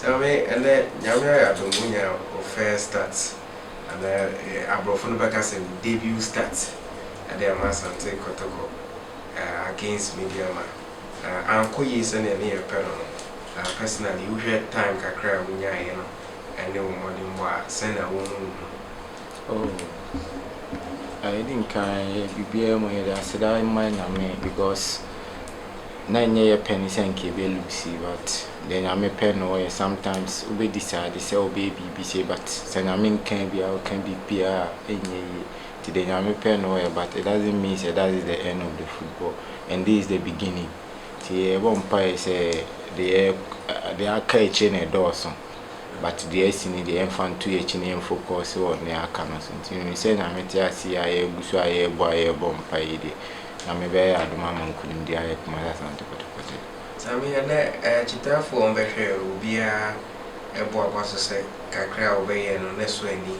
Sami, ɛnɛ Nyame ayɛ adom, wonya wo first start anaa aborɔfo no bɛka sɛ wo debut start ɛde ama Asante Kɔtɔkɔ against Medeama. Ankɔ yie sɛnea ne yɛpɛ no. Personally, wohwɛ time kakra a wonyaeɛ no ɛne wo mmɔdenbɔ a, sɛnea wohu wo ho? Oh, yɛdi nkan, biribiara mu yɛde aseda ma Nyame because na ɛnyɛ yɛ pɛ ne sɛ nka ebe lose, but deɛ Nyame pɛ no ɔyɛ. Sometimes wobɛ decide sɛ wobɛyɛ biribi sei, but sɛ Nyame nka bi a woka biribiara a ɛnyɛ yie. Nti deɛ Nyame pɛ no ɔyɛ, but it doesn't mean sɛ that is the end of the football and this is the beginning. Nti yɛbɔ mpaeɛ sɛ deɛ aka akyire na ɛdɔɔso, but deɛ asi no deɛ, yɛmfa nto yɛn akyi na yɛn focus wɔ nea aka no so. Nti menim sɛ Nyame te ase a yɛgu so a yɛrebɔ mpaeɛ yi deɛ, Nyame bɛyɛ adom ama nkonimdi ayɛ Kumasi Asante Kɔtɔkɔ de. Sami, ɛnɛ akyitaafoɔ a wɔbɛhwɛ obiara ɛbɔ aba so sɛ kakra a wɔbɛyɛ no ne so ani.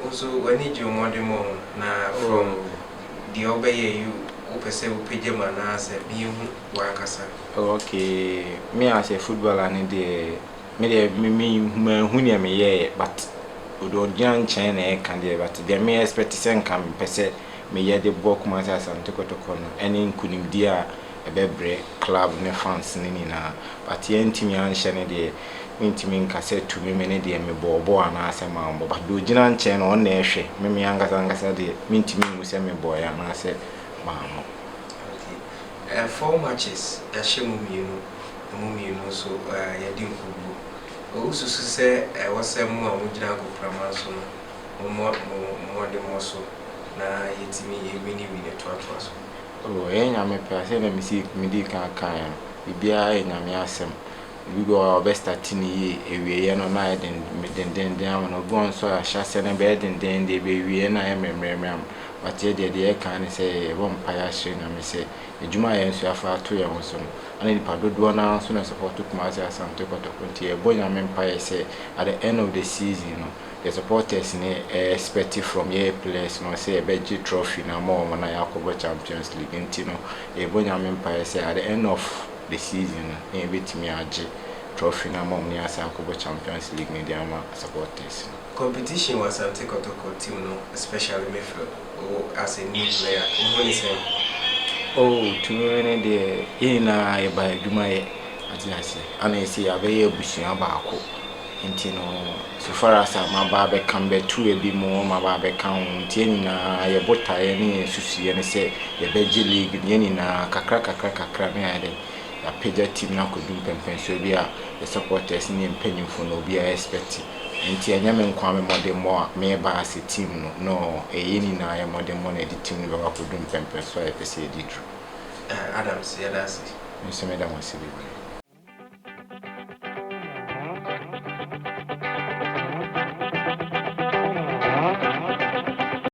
Wo nso w'ani gye wo mmɔdemmɔ ho na from deɛ wobɛyɛ yi, wopɛ sɛ wopagya mu anaasɛ meyɛhu w'ankasa? Okay, me as a footballer ne deɛ, me deɛ me manhu nea meyɛɛ, but ɔde ɔgyina nkyɛn na ɛka deɛ, but deɛ me expect sɛ nka mepɛ sɛ meyɛ de bɔ Kumasi Asante Kɔtɔkɔ no ɛne nkonimdi a ɛbɛbrɛ club ne fans ne nyinaa, but yɛntumi anhyɛ no deɛ, mentumi nka sɛ tumi me ne deɛ mebɔɔ bɔɔl anaasɛ mambɔ, but deɛ ɔgyina nkyɛn no, ɔno na ɛhwɛ me. Ankasa ankasa deɛ, mentumi nhu sɛ mebɔɔɛ anaasɛ mammɔ. Okay. Four matches yɛahyɛ mu mmienu, emu mmienu nso yɛde nkoguo. Wosusu sɛ ɛwɔ sɛ mo a mogyina agoprama so no mommɔ mo mmɔdemmɔ so na yɛtumi yɛwiniwini toatoa so? Oh, ɛyɛ Nyame pɛ a, sɛdeɛ mesi medi kan kaeɛ no, biribiara yɛ Nyame asɛm. Ebi wɔ hɔ a ɔbɛ start ne yie, awieeɛ no na ayɛ dendenden ama no. Obi wɔ hɔ nso a ahyɛ aseɛ no bɛyɛ dendenden, ɛbɛwie na ayɛ mmerɛmmerɛ ama. But yɛ deɛ, deɛ yɛka ne sɛ yɛbɔ mpaeɛ ahyerɛ Nyame sɛ adwuma a yɛn nso yɛafa ato yɛn ho so no, ana nipa dodoɔ no ara nso na support Kumasi Asante Kɔtɔkɔ. Nti yɛbɔ Nyame mpaeɛ sɛ at the end of the season no, the supporters ne expect from yɛ players no sɛ yɛbɛgye trophy na ama wɔn na yɛakɔbɔ Champions League. Nti no, yɛbɔ Nyame mpaeɛ sɛ at the end of the season no, na yɛbɛtumi agye trophy na ama wɔn na yɛasan akɔbɔ Champions League ne de ama supporters no. Competition wɔ Asante Kɔtɔkɔ team no, especially midfield, wo as a new player, wohu ne sɛn? Oh, tumi ne deɛ, yɛn nyinaa yɛba adwuma yɛ ate ase ana yɛsɛ yɛabɛyɛ abusua baako. Nti no, so far as a maba abɛka mbɛto ebi mu, maba abɛka ho, nti yɛn nyinaa yɛbɔ taeɛ ne yɛn susuiɛ ne sɛ yɛbɛgye league no. Yɛn nyinaa kakra kakra kakra ne ayɛ dɛ yɛapagya team no akɔdu mpɛmpɛnsoɔ bi a yɛ supporters ne yɛn mpanyimfo no obiara expect. Nti ɛnyɛ me nko a me mmɔdemmɔ a meba ase team no, no, ɛyɛ yɛn nyinaa yɛ mmɔdemmɔ na yɛde team no bɛkɔ akɔdu mpɛmpɛnsoɔ a yɛpɛ sɛ yɛde duru. Adams, yɛda ase. Nso meda mo ase bebree.